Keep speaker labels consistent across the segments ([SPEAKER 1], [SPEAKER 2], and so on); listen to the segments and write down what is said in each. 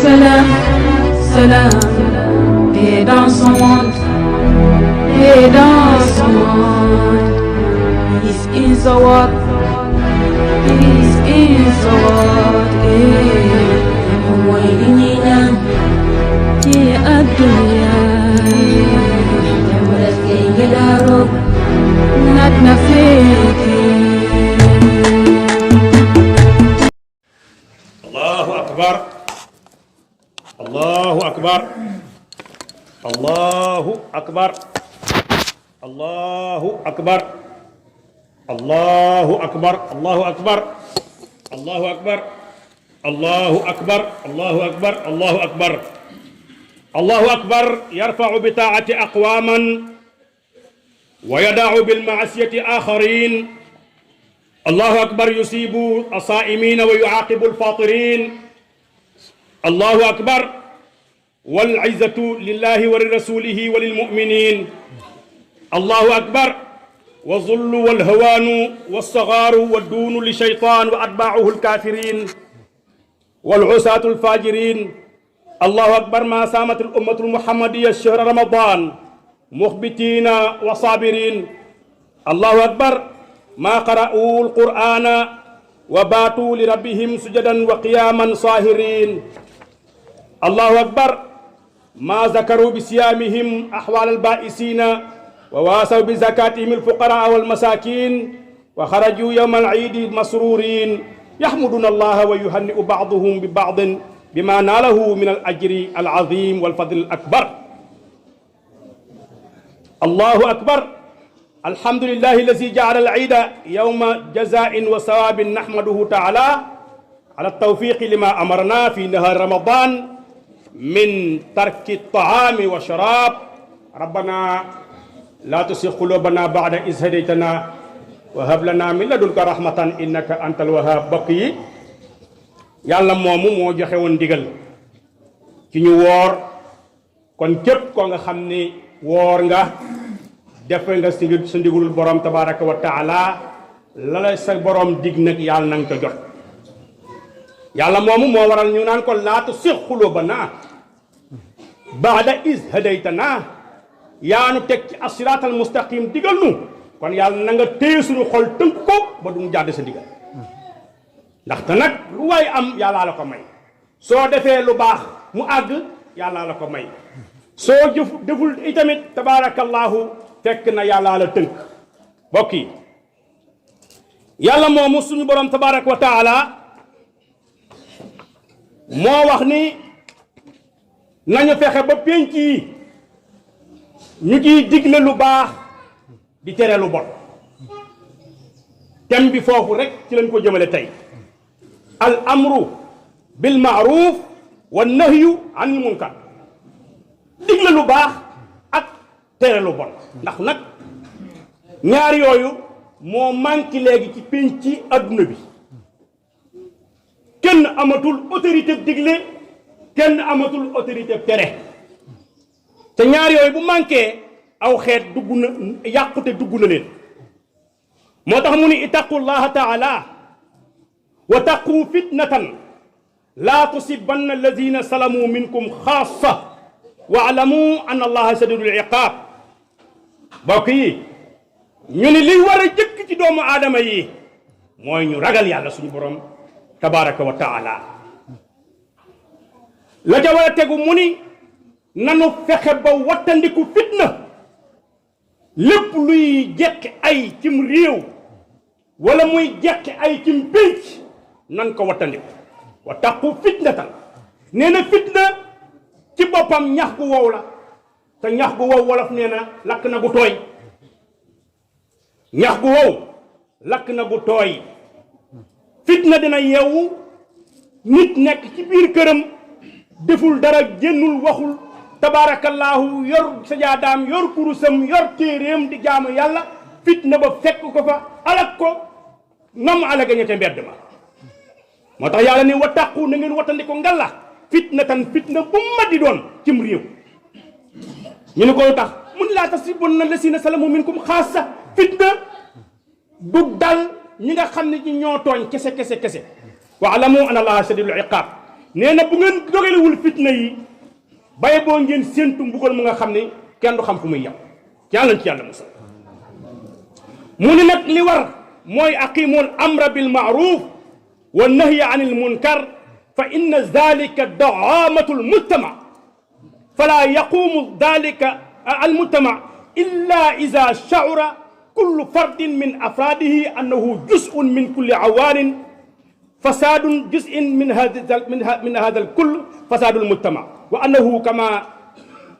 [SPEAKER 1] Salam, salam, et dans son monde, et dans son monde. Peace in the world, peace in the world. Moyinina, ki adunya, yamulat kay daro, nat na feki.
[SPEAKER 2] Allahu akbar, Allahu akbar, Allahu akbar, Allahu akbar, Allahu akbar, Allahu akbar, Allahu akbar, Allahu akbar, Allahu akbar, Allahu akbar, Allahu akbar. Yarfa'u bi ta'ati aqwaman wa yada'u bil ma'asiyati akharin. Allahu akbar yusibu as-sa'imin wa yu'aqibu al-fatirin. Allahu akbar. Wal 'izzatu lillahi wa lirasulihi wa lil mu'minin. Allahu akbar. Wa dhullu wal hawanu was sagharu wad dunu li shaytan wa atba'uhu al-kafirin wal 'usatu al-fajirin. Allahu akbar. Ma samat al-ummatu al-muhammadiyya shahra ramadan mukhbitina wa sabirin. Allahu akbar. ما قرأوا القرآن وباتوا لربهم سجدا وقياما صاهرين. الله أكبر. ما ذكروا بصيامهم أحوال البائسين وواسوا بزكاتهم الفقراء والمساكين وخرجوا يوم العيد مسرورين يحمدون الله ويهنئ بعضهم ببعض بما ناله من الأجر العظيم والفضل الأكبر. الله أكبر. الحمد لله الذي جعل العيد يوم جزاء وثواب نحمده تعالى على التوفيق لما أمرنا في نهار رمضان من ترك الطعام والشراب. ربنا لا تزغ قلوبنا بعد إذ هديتنا وهب لنا من لدنك رحمة إنك أنت الوهاب. بقي يالا مومو مو joxe won digal ci ñu wor kon képp ko nga xamni wor nga defe nga sa ndigulul borom tabaraka wa taala la la sa borom dig nag yàlla na nga ko jot. yàlla moomu moo waral ñu naan ko laatu six xulóobana baada is hadaytana yaanu teg ci asiraatal mustaqim digal nu kon yàlla na nga téye suñu xol tënk ko ba duñu jàdd sa digal. ndaxte nag lu waay am yàllaa la ko may. soo defee lu baax mu àgg yàllaa la ko may. soo jëf deful itamit tabarakallahu fekk na yàllaa la tënk. mbokk yi yàlla moomu suñu borom tabaraka wa taala moo wax ni nañu fexe ba pénc yi ñu ciy digle lu baax di tere lu bon. thème bi foofu rek ci lañ ko jëmale tey. al amru bil ma'ruf wa nahyu anil munkar. digle lu baax ak tere lu bon. ndax nag ñaar yooyu moo manqué léegi ci pénc ci adduna bi. kenn amatul autorité digle kenn amatul autorité tere. te ñaar yooyu bu manqué aw xeet dugg na yàqute dugg na leen. moo tax mu ni ittaqullaha taala wa taqu fitnatan laa tusibanna alladina salamu minkum xaasa wa alamu anna allaha shadidul iqaab. mbokk yi ñu ni li war a jëkk ci doomu aadama yi mooy ñu ragal yàlla suñu borom tabaraka wa taala. la ca war a tegu mu ni nanu fexe ba wattandiku fitna. lépp luy jeqi ay cim réew wala muy jeqi ay cim pénc nan ko wattandiku. wa taqu fitnatan nee na fitna ci boppam ñax gu wow la te ñax gu wow wolof nee na lakk na gu tooy. ñax gu wow lakk na gu tooy. fitna dina yeewu nit nekk ci biir këram deful dara génnul waxul tabaarakallaahu yor sajaadaam yor kurusam yor téeréem di jaamu yàlla. fitna ba fekk ko fa alak ko nam alaga ña ca mbedd ma. moo tax yàlla ni wa taqu na ngeen wattandi ko ngalla fitnatan fitna bu ma di doon cim réew. ñu ne ko tax mun laa tasibunna lasina salamu minkum xaasa. fitna du dal ñi nga xam ne ñi ñoo tooñ kese kese kese. wa alamu anna allaha shadidul iqaab. nee na bu ngeen dogalewul fitna yi baye boo ngeen séentu mbugal mu nga xam ne kenn du xam fu muy yem yàlla nañ ci yàlla musal mu ni nag li war mooy aqimul amra bil ma'ruf wa nahya anil munkar fa inna dhalika daamatu al mujtama fala yaqumu dhalika al mujtama illa idha sha'ura kullu fardin min afradihi annahu juz'un min kulli awanin fasadun juz'in min hadha al kull fasadul mujtama wa annahu kama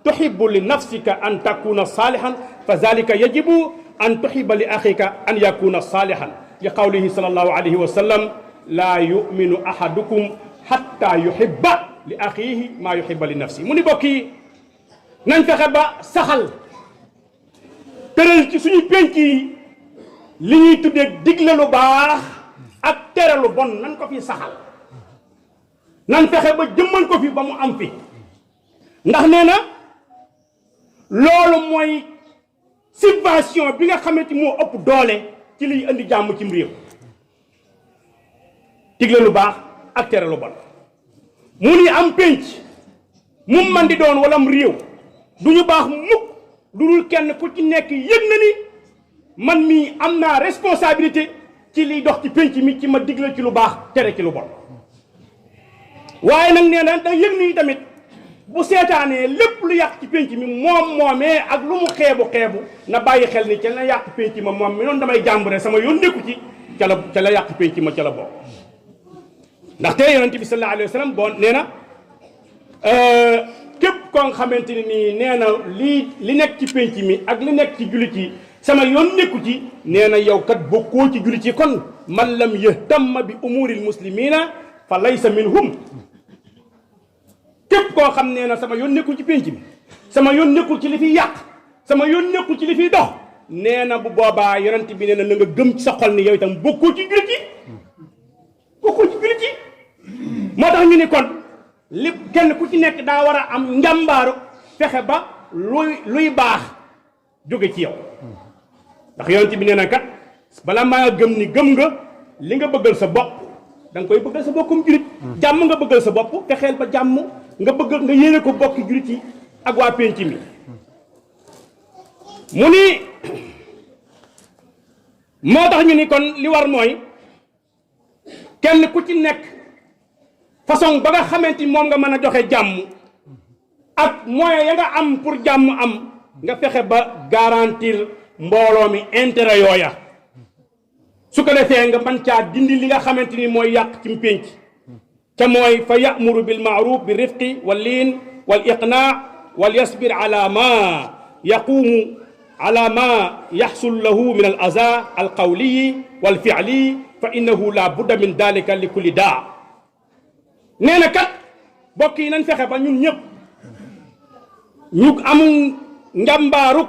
[SPEAKER 2] tuhibbu li nafsika an takuna salihan fa dhalika yajibu an tuhibba li akhika an yakuna salihan li qawlihi sallallahu alayhi wa sallam la yu'minu ahadukum hatta yuhibba li akhihi ma yuhibba li nafsi mu ni bokk yi nañ fexe ba saxal tëral ci suñu penc yi li ñuy tuddee digle lu baax ak tere lu bon nañ ko fi saxal nañ fexe ba jëmmal ko fi ba mu am fi ndax nee na loolu mooy subvention bi nga xamante moo ëpp doole ci liy indi jàmm cim réew digle lu baax ak tere lu bon mu ni am pénc mu man di doon wala am réew du ñu baax mukk du dul kenn ku ci nekk yëg na ni man mii am naa responsabilité ci liy dox ci pénc mi ci ma digle ci lu baax tere ci lu bon waaye nag nee na da yëg ni tamit bu seetaanee lépp lu yàq ci pénc mi moom moomee ak lu mu xeebu na bàyyi xel ni ca la yàq pénc ma moom mi noonu damay jàmbure sama yoon nekku ci ca la yàq pénc ma ca la bokk ndaxte yonent bi sallallahu alayhi wa sallam bon nee na képp koo xamante ne nii nee na li nekk ci pénc mi ak li nekk ci jullit yi sama yoon nekku ci nee na yow kat bokkoo ci jullit yi kon man lam yahtamma bi umuril muslimina fa laysa minhum képp koo xam nee na sama yoon nekkul ci pénc mi sama yoon nekkul ci li fiy yàq sama yoon nekkul ci li fiy dox nee na bu boobaa yonent bi nee na nga gëm ci sa xol ni yow itam bokkoo ci jullit yi bokkoo ci jullit yi moo tax ñu ni kon li kenn ku ci nekk daa war a am njàmbaaru fexe ba luy baax jóge ci yow ndax yonent bi nee na kat bala maa gëm ni gëm nga li nga bëggal sa bopp da nga koy bëggal sa bokkum jullit jàmm nga bëggal sa bopp fexeel ba jàmm nga bëgg nga yéene ko bokki jullit yi ak waa penc mi mu ni moo tax ñu ni kon li war mooy kenn ku ci nekk façon ba nga xamante ni moom nga mën a joxe jàmm ak moyen ya nga am pour jàmm am nga fexe ba garantir mbooloo mi intérêt yooya su ko defee nga mën caa dindi li nga xamante ni mooy yàq ci pénc ca mooy fa ya'muru bil ma'ruf bi rifqi wal liin wal iqnaa wal yasbir ala ma yaqumu ala ma yaxsul lahu min al aza al qawliyi wal fi'li fa innahu la budda min dalika li kulli daa nee na kat bokk yi nañ fexe ba ñun ñëpp ñu amul njàmbaaruk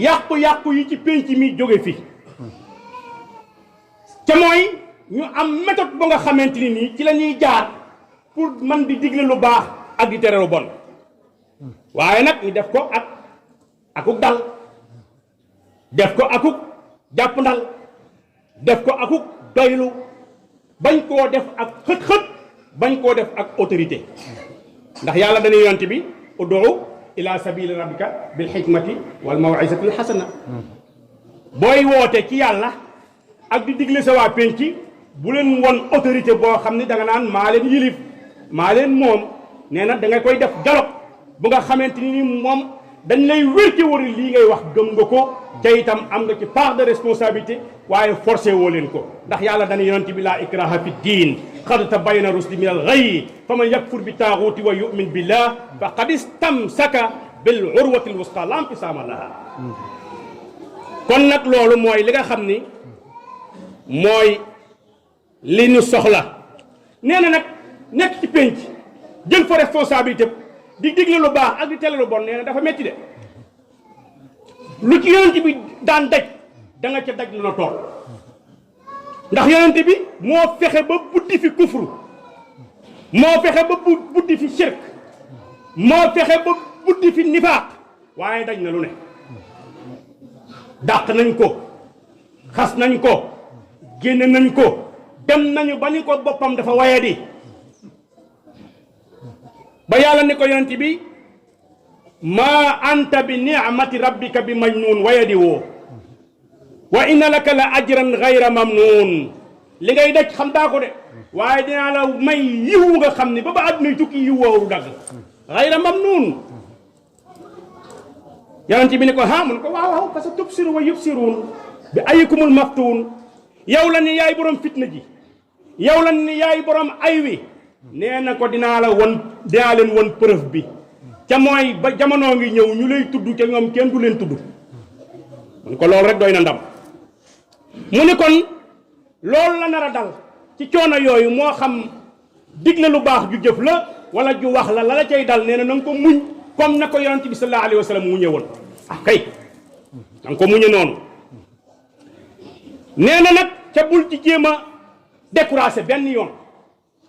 [SPEAKER 2] yàqu-yàqu yi ci pénc mi jóge fi te mooy ñu am méthode ba nga xamante ni nii ci la ñuy jaar pour man di digle lu baax ak di tere lu bon waaye nag ñu def ko akuk dal def ko akuk jàpp ndal def ko akuk doylu bañ koo def ak xët-xët bañ koo def ak autorité ndax yàlla dañuy yonent bi ud'u ila sabili rabbika bil hikmati wal maw'izati al hasana booy woote ci yàlla ak di digle sa waa penc bu leen won autorité boo xam ne da nga naan maa leen yilif maa leen moom nee na da nga koy def dialogue bu nga xamante ni moom dañ lay wér ci wari lii ngay wax gëm nga ko te itam am nga ci part de responsabilité waaye forcé woo leen ko ndax yàlla dana yonent bi laa ikraha fi diin qad tabayyana rusdi min al ghayy fa man yakfur bi taaguuti wa yu'min billah faqad istamsaka bil urwati al wusqa la infisaama laha kon nag loolu mooy li nga xam ni mooy li ñu soxla nee na nag nekk ci pénc jël fa responsabilité di digle lu baax ak di tele lu bon nee na dafa metti de lu ci yonent bi daan daj da nga ca daj lu na tool ndax yonent bi moo fexe ba buddi fi kufru moo fexe ba buddi fi shirk moo fexe ba buddi fi nifaaq waaye daj na lu ne dàq nañ ko xas nañ ko génne nañ ko dem nañu ba ni ko boppam dafa waye di yàlla ni ko yonent bi ma anta bi ni'mati rabbika bi majnun wayadi woo wa inna laka la ajran ghayra mamnun li ngay daj xam daa ko de waaye dinaa la may yiw nga xam ne ba àdduna tukki yiw woowu dagg ghayra mamnun yonent bi ni ko mu ne ko waaw parce que tubsiru wa yubsirun bi ayikumul maftun yow la ni yaay borom fitna ji yow la ni yaay borom ay wi nee na ko dinaa leen won preuve bi ca mooy ba jamono ngi ñëw ñu lay tudd ca ñoom kenn du leen tudd mu ne ko loolu rek doy na ndam mu ni kon loolu la nar a dal ci coono yooyu moo xam digle lu baax ju jëf la wala ju wax la la cay dal nee na nga ko muñ comme na ko yonent bi sallallahu alayhi wa sallam muñe woon kay na nga ko muñe noonu nee na nag ca bul ci jéem a découragé benn yoon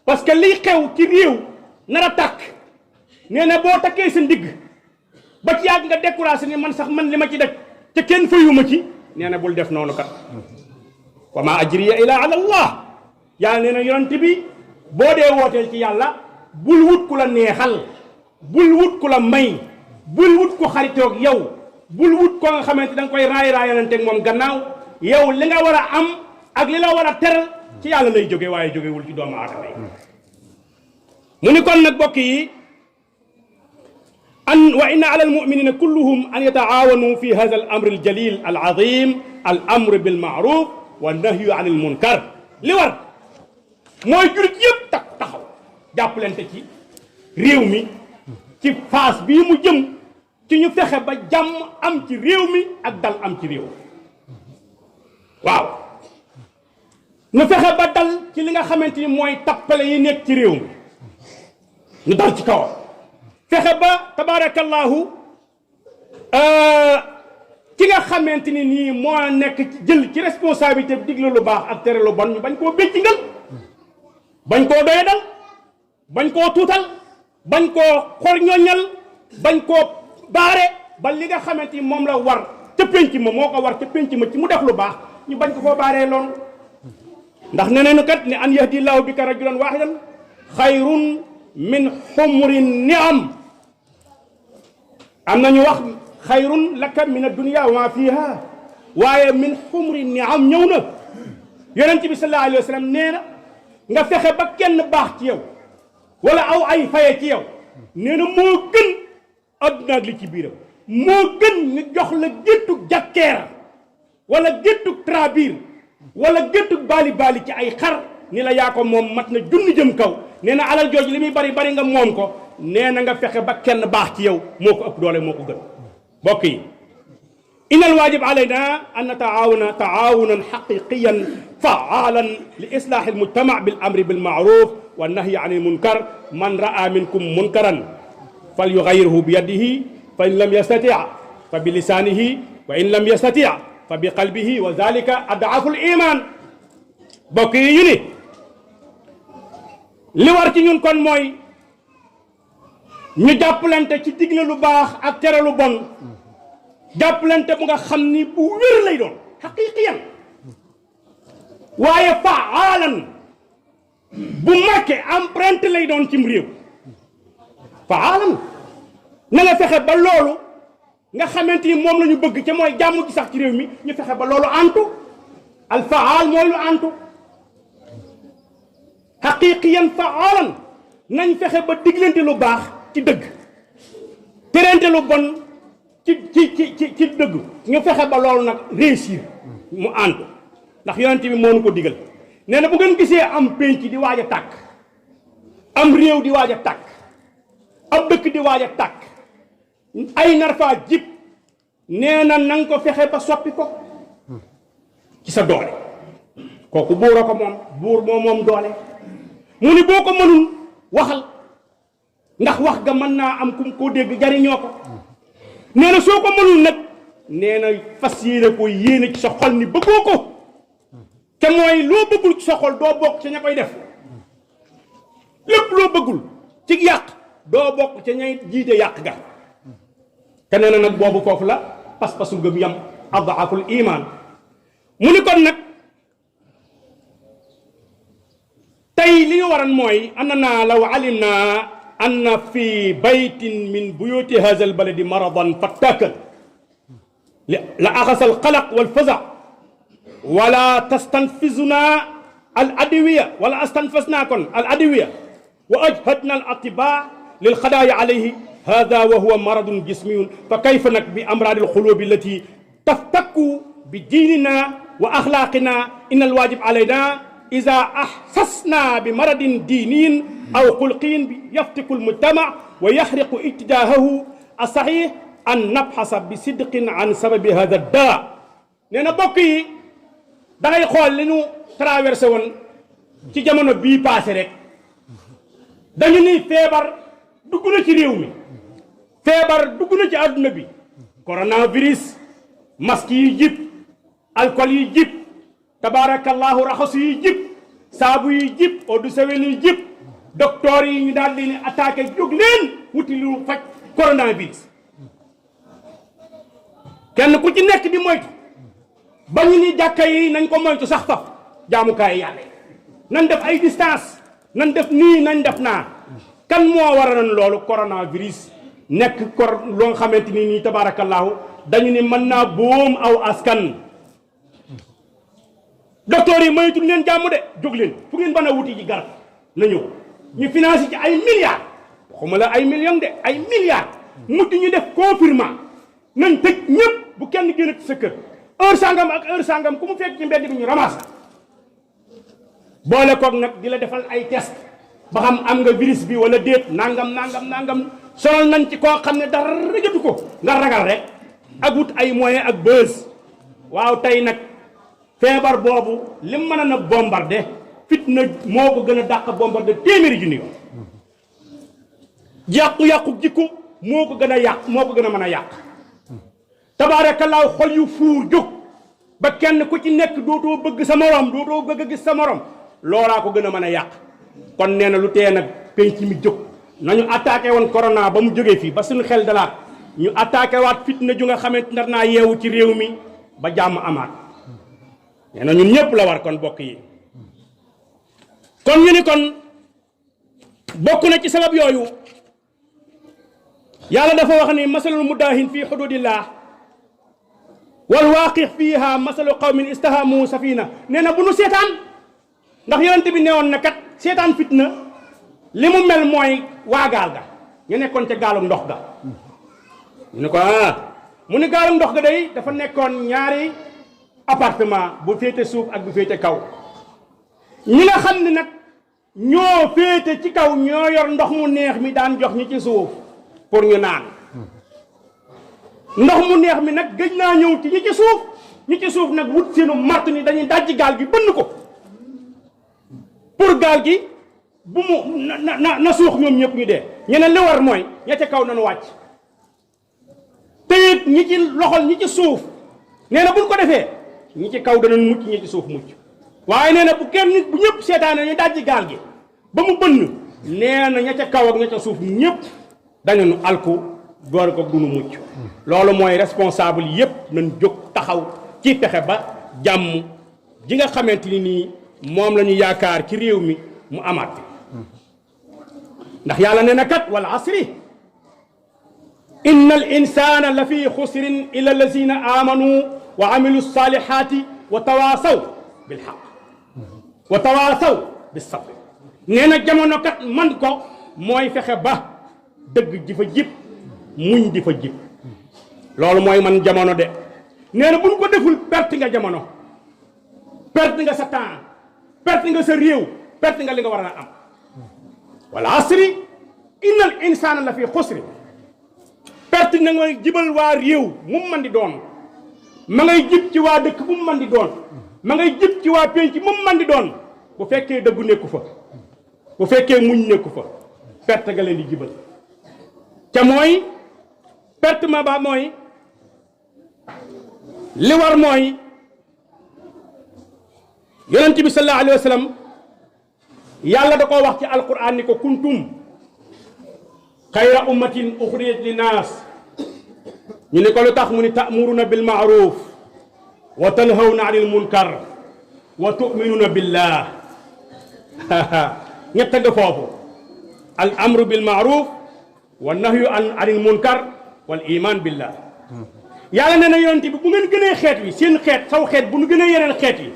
[SPEAKER 2] parce que liy xew ci réew nar a tàkk nee na boo takkee sa ndigg ba ci yàgg nga découragé ni man sax man li ma ci daj te kenn fayuma ci nee na bul def noonu kat wa ma ajriya ila ala allah yàlla nee na yonent bi boo dee wooteel ci yàlla bul wut ku la neexal bul wut ku la may bul wut ku xaritoog yow bul wut ko nga xamante da nga koy raayalanteeg moom gannaaw yow li nga war a am ak li la war a teral ci yàlla lay jóge waaye jógewul ci doomu aadama yi mu ni kon nag bokk yi wa inna ala almuminina kulluhum an yataawanu fi hada al amr al jalil al azim al amr bil maaruf wa nahyu an al munkar li war mooy jurit yëpp taxaw jàppalante ci réew mi ci phase bii mu jëm ci ñu fexe ba jàmm am ci réew mi ak dal am ci réew waaw ñu fexe ba dal ci li nga xamante ni mooy tappale yi nekk ci réew mi ñu dal ci kawam fexe ba tabarakallahu ki nga xamante ni nii moo nekk ci jël ci responsabilité bi digle lu baax ak tere lu bon ñu bañ koo béccingal bañ koo doyadal bañ koo tuutal bañ koo xorñoñal bañ koo baare ba li nga xamante ni moom la war ca pénc ma moo ko war ca pénc ma ci mu def lu baax ñu bañ ko koo baaree loolu ndax ne neenu kat ne an yahdillahu bika rajulan wahidan xayrun min xumrin niam am nañu wax xayrun laka min addunia wa ma fiha waaye min xumrin niam ñëw na yonent bi sallallahu alayhi wa sallam nee na nga fexe ba kenn baax ci yow wala aw ay faye ci yow nee na moo gën adduna ak li ci biiram moo gën ñu jox la géttug jakkeer wala géttug trabir wala géttug baali ci ay xar ni la yaa ko moom mat na junni jëm kaw nee na alal jooju li muy bari bari nga moom ko nee na nga fexe ba kenn baax ci yow moo ko ëpp doole moo ko gën mbokk yi inna alwaajib alayna an nataawana taawunan xaqiqiyan faalan li islaahi almujtama bil amri bil maaruf wa nahyi an il munkar man raa minkum munkaran fal yugayirhu bi yadihi fa in lam yastati fa bi lisaanihi wa in lam yastati fa bi qalbihi wa dalika adaafu l iman mbokk yi ñu ni li war ci ñun kon mooy ñu jàppalante ci digle lu baax ak tere lu bon jàppalante bu nga xam ni bu wér lay doon xaqiqiyan waaye faalan bu marqué empreinte lay doon cim réew faalan na nga fexe ba loolu nga xamante ni moom la ñu bëgg ca mooy jàmm gi sax ci réew mi ñu fexe ba loolu antu al faal mooy lu antu xaqiqiyan faalan nañ fexe ba diglante lu baax ci dëgg terente lu bon ci dëgg ñu fexe ba loolu nag réussir mu antu ndax yonent bi moo nu ko digal nee na bu ngeen gisee am pénc di waaj a tàkk am réew di waaj a tàkk ab dëkk di waaj a tàkk ay narfaa jib nee na nanga ko fexe ba soppi ko ci sa doole kooku buur a ko moom buur moom doole mu ni boo ko mënul waxal ndax wax ga mën naa am kum koo dégg jariñoo ko nee na soo ko mënul nag nee na fas yéene ko yéene ci sa xol ni bëggoo ko te mooy loo bëggul ci sa xol doo bokk ca ña koy def lépp loo bëggul ci yàq doo bokk ca ñay jiite yàq ga te nee na nag boobu foofu la pas-pasu gëm yam adaful iman mu ni kon nag tey li ñu waran mooy annana law alimna أن في بيت من بيوت هذا البلد مرضا فاتاكل لأخذ القلق والفزع ولا تستنفذنا الأدوية ولا استنفذناكم الأدوية وأجهدنا الأطباء للقضاء عليه هذا وهو مرض جسمي فكيف بأمراض القلوب التي تفتك بديننا وأخلاقنا إن الواجب علينا إذا أحسسنا بمرض ديني أو خلقي يفتك المجتمع ويحرق اتجاهه الصحيح أن نبحث بصدق عن سبب هذا الداء نينا بوكي داغي خول لي نو تراورسé won ci jamono bi passé rek dañu ni feebar dugg na ci réew mi feebar dugg na ci àdduna bi coronavirus masque yi jib alcool yi jib tabarakallahu raxasu yi jib saabu yi jib eau de javel yi jib docteur yi ñu daal di leen attaqué jóg leen wuti lu faj coronavirus kenn ku ci nekk di moytu ba ñu ni jàkka yi nañ ko moytu sax faf jaamukaay yàlla nañ def ay distance nañ def nii nañ def naa kan moo waral loolu coronavirus nekk loo nga xamante ni nii tabarakallahu dañu ni mën naa boom aw askan docteur yi moytu leen jàmm de jóg leen fu ngeen mën a wuti ji garab na ñëw ñu financé ci ay milliards waxuma la ay millions de ay milliards mujj ñu def confinement nañ tëj ñëpp bu kenn génn ci sa kër heure sangam ak heure sangam ku mu fekk ci mbedd bi ñu ramasse boole koog nag di la defal ay test ba xam am nga virus bi wala déet nangam sonal nañ ci koo xam ne dara jotu ko nga ragal rek ak wut ay moyens ak buzz waaw tey nag feebar boobu lim mën a na bombardé fitna moo ko gën a dàq bombardé téeméeri junni yoon yàqu-yàqu jikko moo ko gën a yàq moo ko gën a mën a yàq tabaarakallaahu xol yu fuur jóg ba kenn ku ci nekk dootoo bëgg sa morom dootoo bëgg a gis sa morom loolaa ko gën a mën a yàq kon nee na lu tee nag penc mi jóg nañu attaqué woon corona ba mu jógee fii ba suñu xel dalaat ñu attaqué waat fitna ju nga xamante nar naa yeewu ci réew mi ba jàmm amaat nee na ñun ñëpp la war kon bokk yi kon ñu ni kon bokk na ci sabab yooyu yàlla dafa wax ni masalul mudaahin fi xududillah wal waaqix fiiha masalu qawmin istahamu safina nee na bu nu seetaan ndax yonent bi newoon na kat seetaan fitna li mu mel mooy waa gaal ga ñu nekkoon ca gaalum ndox ga ñu ne ko mu ni gaalum ndox ga day dafa nekkoon ñaari appartement bu féete suuf ak bu féete kaw ñi nga xam ne nag ñoo féete ci kaw ñoo yor ndox mu neex mi daan jox ñi ci suuf pour ñu naan ndox mu neex mi nag gëj naa ñëw ci ñi ci suuf nag wut seenu mart ni dañuy dajji gaal gi bënn ko pour gaal gi bu mu na suux ñoom ñëpp ñu dee ñeneen li war mooy ña ca kaw nañu wàcc te it ñi ci loxol ñi ci suuf nee na buñ ko defee ñi ci kaw danañ mucc ñi ci suuf mucc waaye nee na bu kenn nit bu ñëpp seetaane ñu dajji gaal gi ba mu bënn nee na ña ca kaw ak ña ca suuf ñëpp dañu alku door ko dunu mucc loolu mooy responsable yëpp nañ jóg taxaw ci pexe ba jàmm ji nga xamante ni nii moom la ñu yaakaar ci réew mi mu amaat fi ndax yàlla nee na kat wal asri inna al insana la fi xusrin illa allazina amanu wa amilu salihati wa tawaasaw bil xaq wa tawaasaw bis sabr nee na jamono kat man ko mooy fexe ba dëgg ji fa jib muñ di fa jib loolu mooy man jamono de nee na bu ñu ko deful perte nga jamono perte nga sa temps perte nga sa réew perte nga li nga war a am wal asri innal insana la fi xusri perte na ngay jibal waa réew mu man di doon ma ngay jib ci waa dëkk bu mu man di doon ma ngay jib ci waa penc mu man di doon bu fekkee dëggu nekku fa bu fekkee muñ nekku fa perte nga leen di jibal ca mooy perte ma ba mooy li war mooy yonent bi sallallahu alayhi wa sallam yàlla da koo wax ci alquran ni ko kuntum xayra ummatin uxrijat linnaas ñu ne ko lu tax mu ni ta'muruna bil ma'ruf wa tanhawna anil munkar wa tu'minuna billah ñett nga foofu al amru bil maaruf wa nahyu anil munkar wal iman billah. yàlla nee na yonent bi bu ngeen gënee xeet wi seen xeet saw xeet bu nu gënee yeneen xeet yi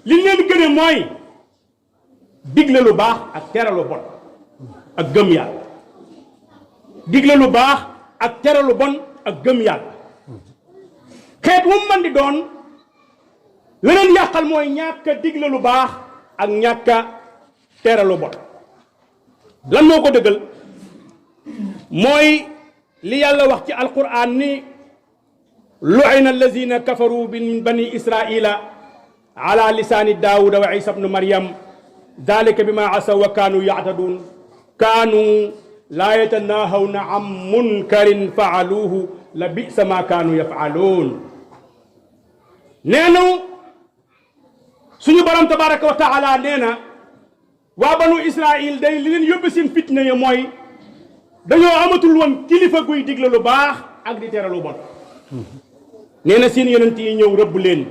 [SPEAKER 2] li leen gënee mooy digle lu baax ak tere lu bon ak gëm yàlla. digle lu baax ak tere lu bon ak gëm yàlla. xeet wu mu mën di doon la leen yàqal mooy ñàkk a digle lu baax ak ñàkk a tere lu bon. lan moo ko dëggal mooy li yàlla wax ci alquran ni lu'ina allazina kafaru min bani israila ala lisaani daawuda wa isa bnu maryam dalika bima asaw wa kaanu ya'tadun kaanu laa yatanahawna an munkarin faaluuhu la bisa ma kaanu yafaluun. nee na suñu borom tabaraka wa taala nee na waa banu israil day li leen yóbbe seen fitna ya mooy dañoo amatul woon kilifa guy digle lu baax ak di tere lu bon. nee na seen yonent yi ñëw rëbb leen.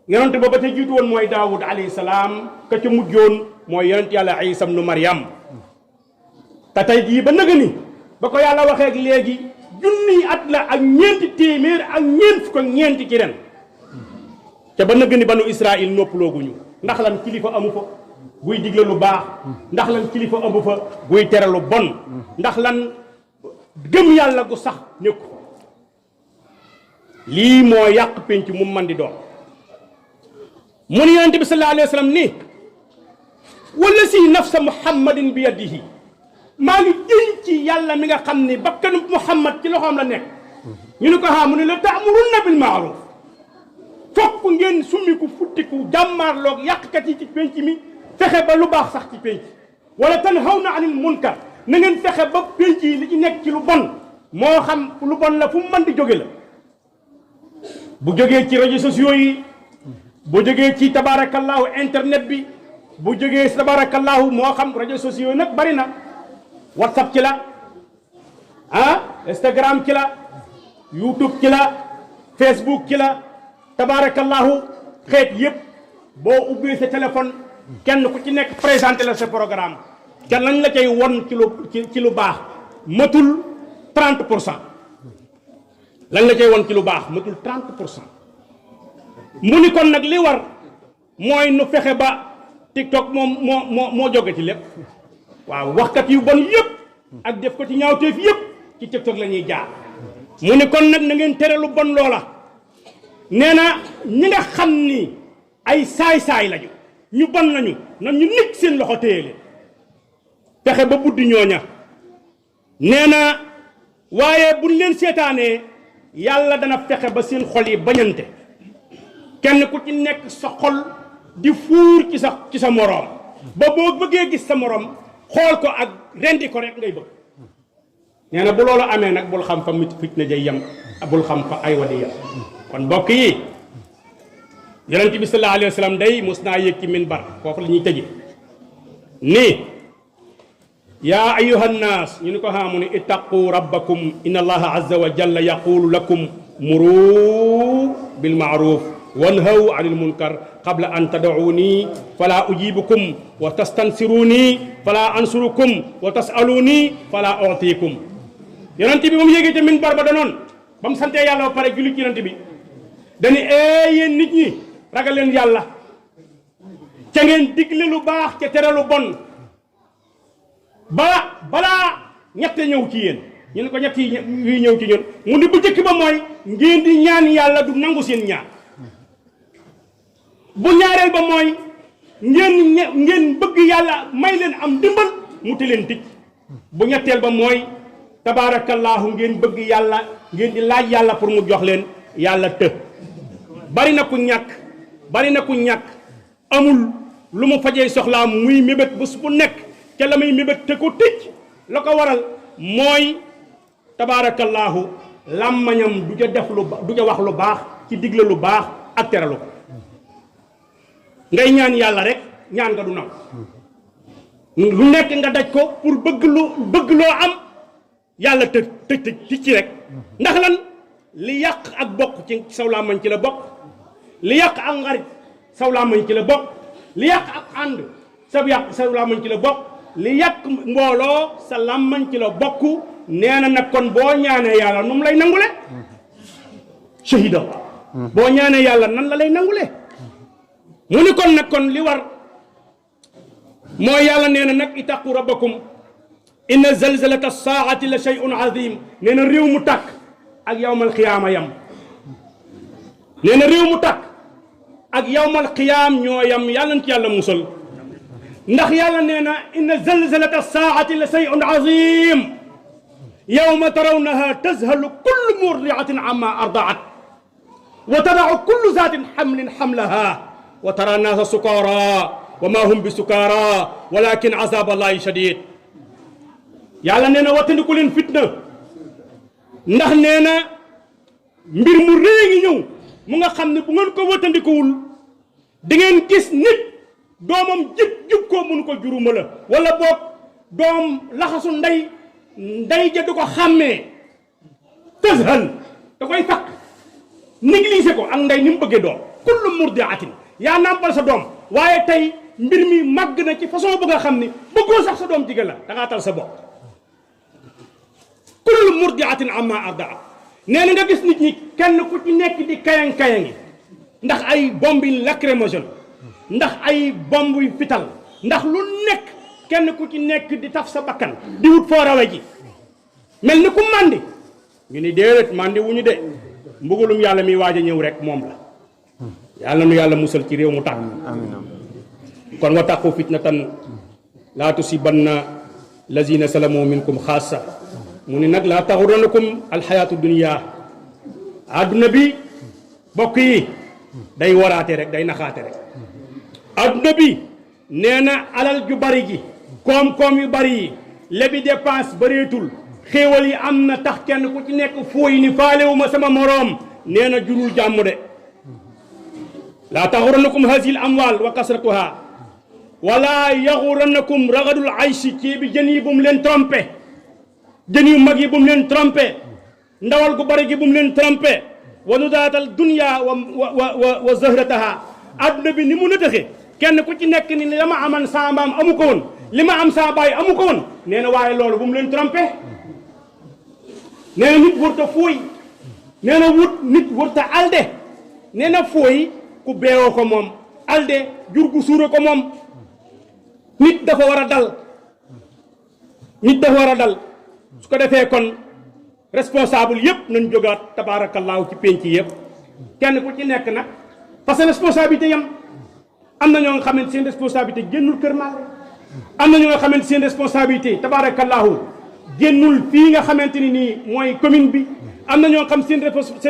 [SPEAKER 2] yonent ba ba ca jiitu woon mooy daawud alayhi salaam ka ca mujjoon mooy yonent yàlla isa bnu maryam. te tey jii ba nëga ni ba ko yàlla waxee ak léegi junniy at la ak ñeenti téeméer ak ñeent fukk ak ñeenti ci ren. te ba nëga ni banu israil noppalooguñu ndax lan kilifa amu fa buy digle lu baax, ndax lan kilifa amu fa buy tere lu bon, ndax lan gëm yàlla gu sax nekku lii moo yàq penc mu man di doon. mu ni yonent bi sallallahu alayhi wa sallam ni wala si nafsa muhammadin bi yadihi, maa ngi jëñ ci yàlla mi nga xam ni bakkanu muhammad ci loxoom la nekk. ñu ne ko ha mu ne la ta'muruna bil ma'ruf, fokk ngeen summiku futtiku jàmmaarloog yàqkat yi ci penc mi fexe ba lu baax sax ci penc, wala tanhawna anil munkar, na ngeen fexe ba penc yi li ci nekk ci lu bon moo xam lu bon la fu mu mën di jóge la, bu jógee ci réseaux sociaux yi, bu jógee ci tabarakallahu internet bi, bu jógee ci tabarakallahu moo xam réseaux sociaux yi nag bari na, whatsapp ci la, Instagram ci la, YouTube ci la, Facebook ci la, tabarakallahu xeet yëpp boo ubbee sa téléphone kenn ku ci nekk présenté la sa programme te lañ la cay won ci lu baax matul 30%. lañ la cay won ci lu baax matul 30%. mu ni kon nag li war mooy nu fexe ba TikTok moo jóge ci lépp. waaw waxkat yu bon yëpp ak def ko ci ñaawteef yëpp ci TikTok la ñuy jaar. mu ni kon nag na ngeen tere lu bon loola. nee na ñi nga xam ni ay saay-saay lañu, ñu bon lañu, nan ñu nekk seen loxo téye leen fexe ba buddi ñooña. nee na waaye buñ leen seetaanee yàlla dana fexe ba seen xol yi bañante, kenn ku ci nekk sa xol di fuur ci sa moroom ba boo bëggee gis sa moroom xool ko ak rendi ko rek ngay bëgg. nee na bu loolu amee nag bul xam fa fitna jay yem, bul xam fa ay wadi yem. kon mbokk yi yonent bi sallallahu alayhi wa sallam day mos naa yéeg ci minbar, foofu la ñuy tëje nii yaa ayyuha nnaas, ñu ni ko xaamu ni ittaqu rabbakum inna allaha azza wa jalla yaqulu lakum muru bil ma'ruf wanhaw anil munkar qabla an tad'uni fala ujibukum wa tastansiruni fala ansurukum wa tas'aluni fala u'tikum. yonent bi ba mu yéegee ca minbar ba danoon ba mu santee yàlla ba pare julli ci yonent bi dañu yéen nit ñi ragal leen yàlla ca ngeen digle lu baax ca tere lu bon balaa ñett ñëw ci yéen. ñu ne ko ñett yi ñëw ci ñun mu ni bu njëkk ba mooy ngeen di ñaan yàlla du nangu seen ñaan, bu ñaareel ba mooy ngeen bëgg yàlla may leen am dimbal mu te leen tëj, bu ñetteel ba mooy tabaarakallaahu ngeen bëgg yàlla, ngeen di laaj yàlla pour mu jox leen yàlla të. bari na ku ñàkk amul lu mu fajee soxlaam muy mébét bés bu nekk ca la muy mébét te ko tëj. la ko waral mooy tabaarakallaahu làmmañam du ca def du ca wax lu baax ci digle lu baax ak teralu ko. ngay ñaan yàlla rek ñaan nga du naw lu nekk nga daj ko pour bëgg loo am yàlla tëj ci rek. ndax lan li yàq ak bokk ci saw làmmañ ci la bokk, li yàq ak xarit saw làmmañ ci la bokk, li yàq ak ànd saw làmmañ ci la bokk, li yàq mbooloo sa làmmañ ci la bokk nee na nag kon boo ñaanee yàlla nu mu lay nangule shahida boo ñaanee yàlla nan la lay nangule mu ni kon nag kon li war mooy yàlla nee na nag itaqu rabbakum inna zalzalata saati la shay'un azim nee na réew mu tàkk ak yawmal qiyaama yam nee na réew mu tàkk ak yawmal qiyaam ñoo yam yàlla na ci yàlla musal ndax yàlla nee na inna zalzalata saati la shay'un azim yawma tarawnaha tazhalu kullu murdi'atin amma ardaat wa tada'u kullu zaatin hamlin hamlaha wa tara naasa sukaara wa ma hum bi sukaara walakin azab allahi shadid yàlla nee na wattandiku leen fitna ndax nee na mbir mu rëy ngi ñëw mu nga xam ne bu ngeen ko wattandikuwul di ngeen gis nit doomam jub koo mun ko juruma la wala boog doom laxasu ndey ja du ko xàmmee tazhal da koy fakk négligé ko ak ndey ni mu bëggee doom kullu murdiatin yaa nàmpal sa doom waaye tey mbir mi màgg na ci façon bu nga xam ni bëggoo sax sa doom jigéen la da ngaa tal sa bopp kullu murdiatin amma ardaa nee na nga gis nit ñi kenn ku ci nekk di kayang-kayangi ndax ay bombi lacrymogène ndax ay bombi fital ndax lu nekk kenn ku ci nekk di taf sa bakkan di wut foo rawe ji mel ni ku màndi ñu ni déedéet màndi wu ñu de mbugalum yàlla mi waaj a ñëw rek moom la yàlla nu yàlla musal ci réew mu tàkk kon wa taqu fitnatan laa tusibanna lazina salamu minkum xaasa mu ni nag laa taxuranakum alxayaatu dunia adduna bi bokk yi day waraate rek day naxaate rek adduna bi nee na alal ju bari ji koom-koom yu bari yi lebi dépense bareetul xéewal yi am na tax kenn ku ci nekk fooy ni faalewuma sama moroom nee na jurul jàmm de laa taxuranakum hasil amwal wa kasratuha wala yaxuranakum ragadul aysi ci bi jën yi bu mu leen trompé jën yu mag yi bu mu leen trompé ndawal gu bari gi bu mu leen trompé wa nudaatal dunya wa zahrataha adduna bi ni mu nëtëxe kenn ku ci nekk ni li ma aman saa mbaam amu ko woon li ma am saa baay amu ko woon nee na waaye loolu bu mu leen trompé nee na nit wërta fooy nee na nit wërta alde nee na fooy ku beewoo ko moom alde jur gu suura ko moom nit dafa war a dal su ko defee kon responsable yëpp nañ jógaat tabaarakallaahu ci penc yëpp kenn ku ci nekk nag parce que responsabilité yam am na ñoo nga xamante seen responsabilité génnul Kër Maale am na ñoo nga xamante seen responsabilité tabaarakallaahu génnul fii nga xamante ni nii mooy commune bi am na ñoo xam seen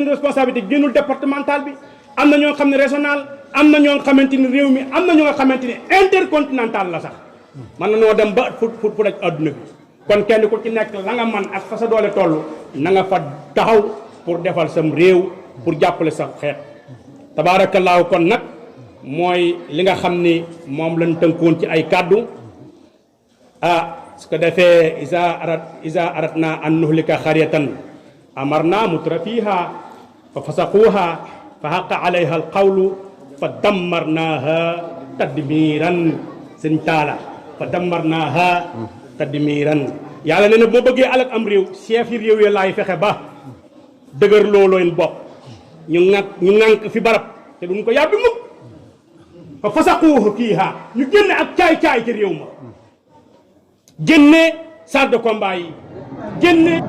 [SPEAKER 2] responsabilité génnul départemental bi am na ñoo xam ne régional am na ñoo xamante ni réew mi am na ñoo xamante ni intercontinental la sax mën na noo dem ba fu daj adduna bi kon kenn ku ci nekk la nga man ak fa sa doole toll na nga fa taxaw pour defal sam réew pour jàppale sa xeet tabaarakallaahu kon nag mooy li nga xam ni moom lañ tënkoon ci ay kàddu su ko defee isa aratna an nuhlika xaryatan amarna mutra fiha fa fasaquha fa haqa alayha alqawlu fa dammarnaha tadmiran sëñ taala fa dammarnaha tadmiran yàlla nee na boo bëggee alak am réew chef yi réew ya laay fexe ba dëgër loolooyn bopp ñu ŋànk fi barab te duñ ko yàbbi mukk fa fasaquuhu fiiha ñu génne ak caay-caay ci réew ma génne chars de combat yi génne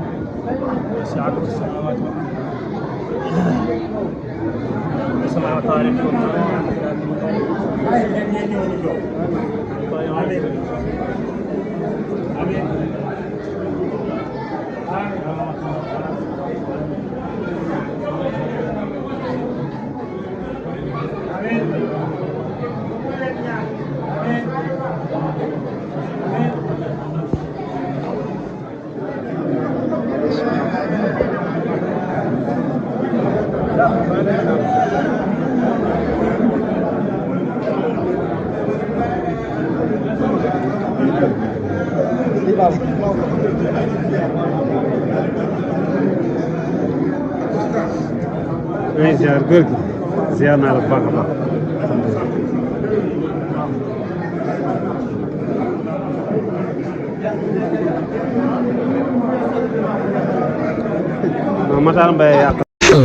[SPEAKER 3] ziar góor gi ziar naa la bu baax a baax alhamdulilah Matar Mbaye yàq.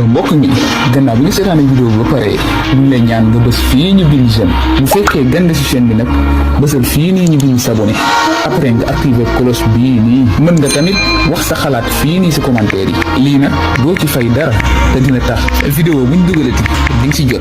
[SPEAKER 4] mbokk mi gannaaw bi nga seetaane vidéo bi ba pare ñu lay ñaan nga bës fii ñu bind j'aime bu fekkee gën ci chaîne bi nag bësal fii nii ñu bind s'abonner après nga activer cloche bii nii mën nga tamit wax sa xalaat fii nii si commentaire yi lii nag doo ci fay dara te dina tax vidéo buñ dugalati di nga ci jot.